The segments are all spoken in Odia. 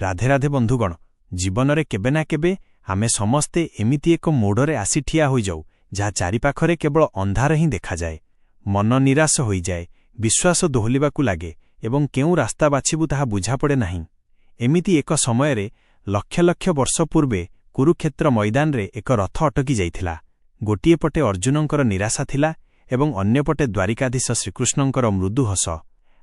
ରାଧେ ରାଧେ ବନ୍ଧୁଗଣ, ଜୀବନରେ କେବେ ନା କେବେ ଆମେ ସମସ୍ତେ ଏମିତି ଏକ ମୋଡ଼ରେ ଆସି ଠିଆ ହୋଇଯାଉ, ଯାହା ଚାରିପାଖରେ କେବଳ ଅନ୍ଧାର ହିଁ ଦେଖାଯାଏ। ମନ ନିରାଶ ହୋଇଯାଏ, ବିଶ୍ୱାସ ଦୋହଲିବାକୁ ଲାଗେ ଏବଂ କେଉଁ ରାସ୍ତା ବାଛିବୁ ତାହା ବୁଝାପଡ଼େ ନାହିଁ। ଏମିତି ଏକ ସମୟରେ ଲକ୍ଷ ଲକ୍ଷ ବର୍ଷ ପୂର୍ବେ କୁରୁକ୍ଷେତ୍ର ମଇଦାନରେ ଏକ ରଥ ଅଟକି ଯାଇଥିଲା। ଗୋଟିଏ ପଟେ ଅର୍ଜୁନଙ୍କର ନିରାଶା ଥିଲା ଏବଂ ଅନ୍ୟପଟେ ଦ୍ୱାରିକାଧୀଶ ଶ୍ରୀକୃଷ୍ଣଙ୍କର ମୃଦୁ ହସ।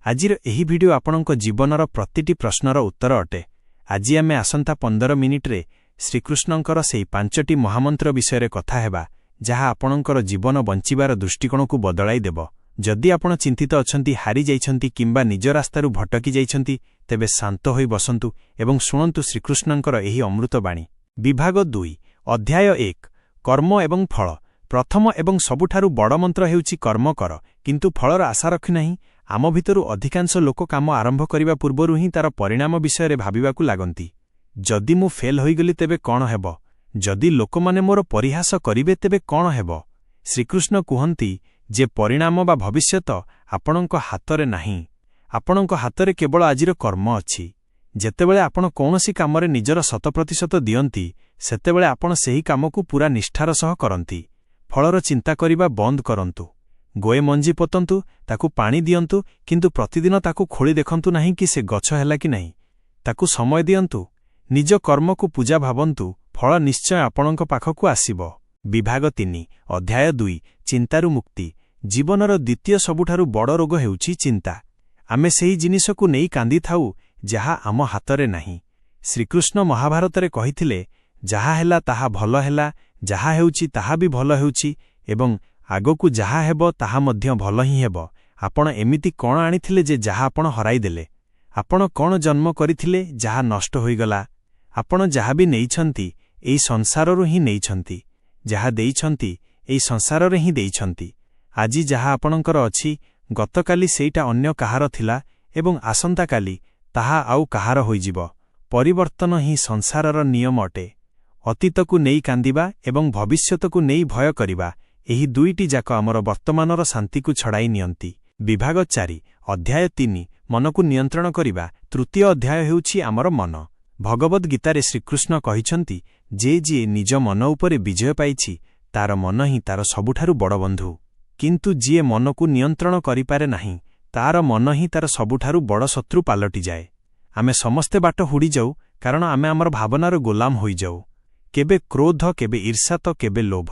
ଆଜିର ଏହି ଭିଡିଓ ଆପଣଙ୍କ ଜୀବନର ପ୍ରତିଟି ପ୍ରଶ୍ନର ଉତ୍ତର ଅଟେ। ଆଜି ଆମେ ଆସନ୍ତା 15 ମିନିଟ୍ରେ ଶ୍ରୀକୃଷ୍ଣଙ୍କର ସେହି ପାଞ୍ଚଟି ମହାମନ୍ତ୍ର ବିଷୟରେ କଥା ହେବା, ଯାହା ଆପଣଙ୍କର ଜୀବନ ବଞ୍ଚିବାର ଦୃଷ୍ଟିକୋଣକୁ ବଦଳାଇ ଦେବ। ଯଦି ଆପଣ ଚିନ୍ତିତ ଅଛନ୍ତି, ହାରିଯାଇଛନ୍ତି କିମ୍ବା ନିଜ ରାସ୍ତାରୁ ଭଟକି ଯାଇଛନ୍ତି, ତେବେ ଶାନ୍ତ ହୋଇ ବସନ୍ତୁ ଏବଂ ଶୁଣନ୍ତୁ ଶ୍ରୀକୃଷ୍ଣଙ୍କର ଏହି ଅମୃତବାଣୀ। ବିଭାଗ 2, ଅଧ୍ୟାୟ 1, କର୍ମ ଏବଂ ଫଳ। ପ୍ରଥମ ଏବଂ ସବୁଠାରୁ ବଡ଼ ମନ୍ତ୍ର ହେଉଛି, କର୍ମ କର, କିନ୍ତୁ ଫଳର ଆଶା ରଖିନାହିଁ। ଆମ ଭିତରୁ ଅଧିକାଂଶ ଲୋକ କାମ ଆରମ୍ଭ କରିବା ପୂର୍ବରୁ ହିଁ ତାର ପରିଣାମ ବିଷୟରେ ଭାବିବାକୁ ଲାଗନ୍ତି। ଯଦି ମୁଁ ଫେଲ୍ ହୋଇଗଲି ତେବେ କ'ଣ ହେବ? ଯଦି ଲୋକମାନେ ମୋର ପରିହାସ କରିବେ ତେବେ କ'ଣ ହେବ? ଶ୍ରୀକୃଷ୍ଣ କୁହନ୍ତି ଯେ ପରିଣାମ ବା ଭବିଷ୍ୟତ ଆପଣଙ୍କ ହାତରେ ନାହିଁ। ଆପଣଙ୍କ ହାତରେ କେବଳ ଆଜିର କର୍ମ ଅଛି। ଯେତେବେଳେ ଆପଣ କୌଣସି କାମରେ ନିଜର ଶତପ୍ରତିଶତ ଦିଅନ୍ତି, ସେତେବେଳେ ଆପଣ ସେହି କାମକୁ ପୂରା ନିଷ୍ଠାର ସହ କରନ୍ତି। ଫଳର ଚିନ୍ତା କରିବା ବନ୍ଦ କରନ୍ତୁ। ଗୋଟିଏ ମଞ୍ଜି ପୋତନ୍ତୁ, ତାକୁ ପାଣି ଦିଅନ୍ତୁ, କିନ୍ତୁ ପ୍ରତିଦିନ ତାକୁ ଖୋଳି ଦେଖନ୍ତୁ ନାହିଁ କି ସେ ଗଛ ହେଲା କି ନାହିଁ। ତାକୁ ସମୟ ଦିଅନ୍ତୁ। ନିଜ କର୍ମକୁ ପୂଜା ଭାବନ୍ତୁ, ଫଳ ନିଶ୍ଚୟ ଆପଣଙ୍କ ପାଖକୁ ଆସିବ। ବିଭାଗ 3, ଅଧ୍ୟାୟ 2, ଚିନ୍ତାରୁ ମୁକ୍ତି। ଜୀବନର ଦ୍ୱିତୀୟ ସବୁଠାରୁ ବଡ଼ ରୋଗ ହେଉଛି ଚିନ୍ତା। ଆମେ ସେହି ଜିନିଷକୁ ନେଇ କାନ୍ଦିଥାଉ ଯାହା ଆମ ହାତରେ ନାହିଁ। ଶ୍ରୀକୃଷ୍ଣ ମହାଭାରତରେ କହିଥିଲେ, ଯାହା ହେଲା ତାହା ଭଲ ହେଲା, ଯାହା ହେଉଛି ତାହା ବି ଭଲ ହେଉଛି ଏବଂ ଆଗକୁ ଯାହା ହେବ ତାହା ମଧ୍ୟ ଭଲ ହିଁ ହେବ। ଆପଣ ଏମିତି କ'ଣ ଆଣିଥିଲେ ଯେ ଯାହା ଆପଣ ହରାଇଦେଲେ? ଆପଣ କ'ଣ ଜନ୍ମ କରିଥିଲେ ଯାହା ନଷ୍ଟ ହୋଇଗଲା? ଆପଣ ଯାହା ବି ନେଇଛନ୍ତି, ଏଇ ସଂସାରରୁ ହିଁ ନେଇଛନ୍ତି। ଯାହା ଦେଇଛନ୍ତି, ଏଇ ସଂସାରରେ ହିଁ ଦେଇଛନ୍ତି। ଆଜି ଯାହା ଆପଣଙ୍କର ଅଛି, ଗତକାଲି ସେଇଟା ଅନ୍ୟ କାହାର ଥିଲା ଏବଂ ଆସନ୍ତାକାଲି ତାହା ଆଉ କାହାର ହୋଇଯିବ। ପରିବର୍ତ୍ତନ ହିଁ ସଂସାରର ନିୟମ ଅଟେ। ଅତୀତକୁ ନେଇ କାନ୍ଦିବା ଏବଂ ଭବିଷ୍ୟତକୁ ନେଇ ଭୟ କରିବା, ଏହି ଦୁଇଟି ଯାକ ଆମର ବର୍ତ୍ତମାନର ଶାନ୍ତିକୁ ଛଡ଼ାଇ ନିଅନ୍ତି। ବିଭାଗ 4, ଅଧ୍ୟାୟ 3, ମନକୁ ନିୟନ୍ତ୍ରଣ କରିବା। ତୃତୀୟ ଅଧ୍ୟାୟ ହେଉଛି ଆମର ମନ। ଭଗବଦ୍ ଗୀତାରେ ଶ୍ରୀକୃଷ୍ଣ କହିଛନ୍ତି ଯେ ଯିଏ ନିଜ ମନ ଉପରେ ବିଜୟ ପାଇଛି, ତାର ମନ ହିଁ ତାର ସବୁଠାରୁ ବଡ଼ ବନ୍ଧୁ। କିନ୍ତୁ ଯିଏ ମନକୁ ନିୟନ୍ତ୍ରଣ କରିପାରେ ନାହିଁ, ତାର ମନ ହିଁ ତାର ସବୁଠାରୁ ବଡ଼ ଶତ୍ରୁ ପାଲଟିଯାଏ। ଆମେ ସମସ୍ତେ ବାଟ ହୁଡ଼ିଯାଉ, କାରଣ ଆମେ ଆମର ଭାବନାର ଗୋଲାମ ହୋଇଯାଉ। କେବେ କ୍ରୋଧ, କେବେ ଈର୍ଷା ତ କେବେ ଲୋଭ।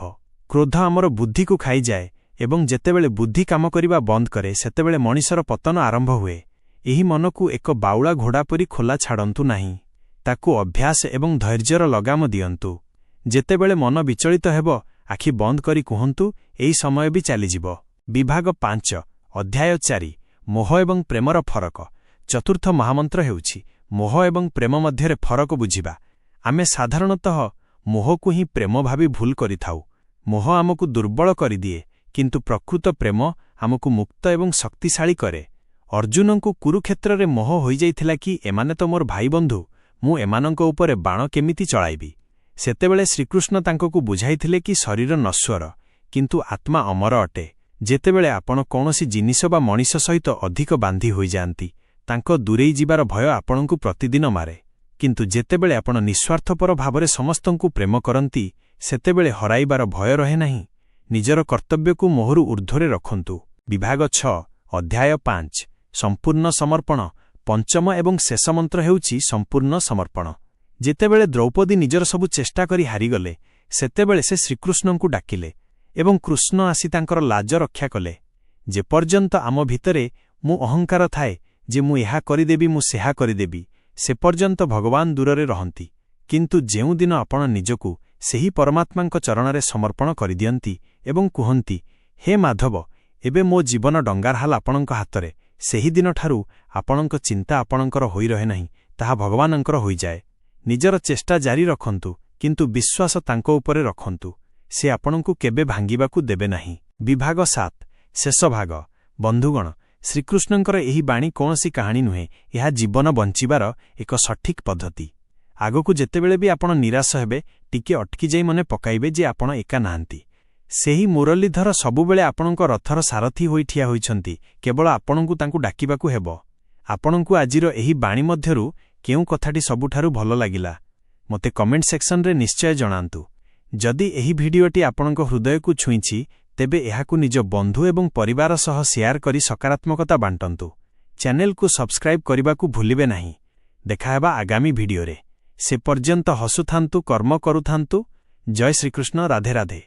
କ୍ରୋଧ ଆମର ବୁଦ୍ଧିକୁ ଖାଇଯାଏ ଏବଂ ଯେତେବେଳେ ବୁଦ୍ଧି କାମ କରିବା ବନ୍ଦ କରେ, ସେତେବେଳେ ମଣିଷର ପତନ ଆରମ୍ଭ ହୁଏ। ଏହି ମନକୁ ଏକ ବାଉଳା ଘୋଡ଼ା ପରି ଖୋଲା ଛାଡ଼ନ୍ତୁ ନାହିଁ। ତାକୁ ଅଭ୍ୟାସ ଏବଂ ଧୈର୍ଯ୍ୟର ଲଗାମ ଦିଅନ୍ତୁ। ଯେତେବେଳେ ମନ ବିଚଳିତ ହେବ, ଆଖି ବନ୍ଦ କରି କୁହନ୍ତୁ, ଏହି ସମୟ ବି ଚାଲିଯିବ। ବିଭାଗ 5, ଅଧ୍ୟାୟ 4, ମୋହ ଏବଂ ପ୍ରେମର ଫରକ। ଚତୁର୍ଥ ମହାମନ୍ତ୍ର ହେଉଛି ମୋହ ଏବଂ ପ୍ରେମ ମଧ୍ୟରେ ଫରକ ବୁଝିବା। ଆମେ ସାଧାରଣତଃ ମୋହକୁ ହିଁ ପ୍ରେମ ଭାବି ଭୁଲ କରିଥାଉ। ମୋହ ଆମକୁ ଦୁର୍ବଳ କରିଦିଏ, କିନ୍ତୁ ପ୍ରକୃତ ପ୍ରେମ ଆମକୁ ମୁକ୍ତ ଏବଂ ଶକ୍ତିଶାଳୀ କରେ। ଅର୍ଜୁନଙ୍କୁ କୁରୁକ୍ଷେତ୍ରରେ ମୋହ ହୋଇଯାଇଥିଲା କି ଏମାନେ ତ ମୋର ଭାଇବନ୍ଧୁ, ମୁଁ ଏମାନଙ୍କ ଉପରେ ବାଣ କେମିତି ଚଳାଇବି? ସେତେବେଳେ ଶ୍ରୀକୃଷ୍ଣ ତାଙ୍କକୁ ବୁଝାଇଥିଲେ କି ଶରୀର ନଶ୍ୱର, କିନ୍ତୁ ଆତ୍ମା ଅମର ଅଟେ। ଯେତେବେଳେ ଆପଣ କୌଣସି ଜିନିଷ ବା ମଣିଷ ସହିତ ଅଧିକ ବାନ୍ଧି ହୋଇଯାଆନ୍ତି, ତାଙ୍କ ଦୂରେଇ ଯିବାର ଭୟ ଆପଣଙ୍କୁ ପ୍ରତିଦିନ ମାରେ। କିନ୍ତୁ ଯେତେବେଳେ ଆପଣ ନିଃସ୍ୱାର୍ଥପର ଭାବରେ ସମସ୍ତଙ୍କୁ ପ୍ରେମ କରନ୍ତି, ସେତେବେଳେ ହରାଇବାର ଭୟ ରହେ ନାହିଁ। ନିଜର କର୍ତ୍ତବ୍ୟକୁ ମୋହରୁ ଊର୍ଦ୍ଧ୍ୱରେ ରଖନ୍ତୁ। ବିଭାଗ 6, ଅଧ୍ୟାୟ 5, ସମ୍ପୂର୍ଣ୍ଣ ସମର୍ପଣ। ପଞ୍ଚମ ଏବଂ ଶେଷ ମନ୍ତ୍ର ହେଉଛି ସମ୍ପୂର୍ଣ୍ଣ ସମର୍ପଣ। ଯେତେବେଳେ ଦ୍ରୌପଦୀ ନିଜର ସବୁ ଚେଷ୍ଟା କରି ହାରିଗଲେ, ସେତେବେଳେ ସେ ଶ୍ରୀକୃଷ୍ଣଙ୍କୁ ଡାକିଲେ ଏବଂ କୃଷ୍ଣ ଆସି ତାଙ୍କର ଲାଜ ରକ୍ଷା କଲେ। ଯେପର୍ଯ୍ୟନ୍ତ ଆମ ଭିତରେ ମୁଁ ଅହଙ୍କାର ଥାଏ ଯେ ମୁଁ ଏହା କରିଦେବି, ମୁଁ ସେହା କରିଦେବି, ସେପର୍ଯ୍ୟନ୍ତ ଭଗବାନ ଦୂରରେ ରହନ୍ତି। କିନ୍ତୁ ଯେଉଁଦିନ ଆପଣ ନିଜକୁ ସେହି ପରମାତ୍ମାଙ୍କ ଚରଣରେ ସମର୍ପଣ କରିଦିଅନ୍ତି ଏବଂ କୁହନ୍ତି, ହେ ମାଧବ, ଏବେ ମୋ ଜୀବନ ଡଙ୍ଗାର ହାଲ ଆପଣଙ୍କ ହାତରେ, ସେହିଦିନଠାରୁ ଆପଣଙ୍କ ଚିନ୍ତା ଆପଣଙ୍କର ହୋଇ ରହେ ନାହିଁ, ତାହା ଭଗବାନଙ୍କର ହୋଇଯାଏ। ନିଜର ଚେଷ୍ଟା ଜାରି ରଖନ୍ତୁ, କିନ୍ତୁ ବିଶ୍ୱାସ ତାଙ୍କ ଉପରେ ରଖନ୍ତୁ। ସେ ଆପଣଙ୍କୁ କେବେ ଭାଙ୍ଗିବାକୁ ଦେବେ ନାହିଁ। ବିଭାଗ 7, ଶେଷ ଭାଗ। ବନ୍ଧୁଗଣ, ଶ୍ରୀକୃଷ୍ଣଙ୍କର ଏହି ବାଣୀ କୌଣସି କାହାଣୀ ନୁହେଁ। ଏହା ଜୀବନ ବଞ୍ଚିବାର ଏକ ସଠିକ୍ ପଦ୍ଧତି। ଆଗକୁ ଯେତେବେଳେ ବି ଆପଣ ନିରାଶ ହେବେ, ଟିକେ ଅଟକିଯାଇ ମନେ ପକାଇବେ ଯେ ଆପଣ ଏକା ନାହାନ୍ତି। ସେହି ମୁରଲୀଧର ସବୁବେଳେ ଆପଣଙ୍କ ରଥର ସାରଥୀ ହୋଇ ଠିଆ ହୋଇଛନ୍ତି। କେବଳ ଆପଣଙ୍କୁ ତାଙ୍କୁ ଡାକିବାକୁ ହେବ। ଆପଣଙ୍କୁ ଆଜିର ଏହି ବାଣୀ ମଧ୍ୟରୁ କେଉଁ କଥାଟି ସବୁଠାରୁ ଭଲ ଲାଗିଲା? ମୋତେ କମେଣ୍ଟ ସେକ୍ସନରେ ନିଶ୍ଚୟ ଜଣାନ୍ତୁ। ଯଦି ଏହି ଭିଡିଓଟି ଆପଣଙ୍କ ହୃଦୟକୁ ଛୁଇଁଛି, ତେବେ ଏହାକୁ ନିଜ ବନ୍ଧୁ ଏବଂ ପରିବାର ସହ ସେୟାର କରି ସକାରାତ୍ମକତା ବାଣ୍ଟନ୍ତୁ। ଚ୍ୟାନେଲକୁ ସବସ୍କ୍ରାଇବ୍ କରିବାକୁ ଭୁଲିବେ ନାହିଁ। ଦେଖାହେବା ଆଗାମୀ ଭିଡିଓରେ। ସେ ପର୍ଯ୍ୟନ୍ତ ହସୁଥାନ୍ତୁ, କର୍ମ କରୁଥାନ୍ତୁ। ଜୟ ଶ୍ରୀକୃଷ୍ଣ, ରାଧେ ରାଧେ।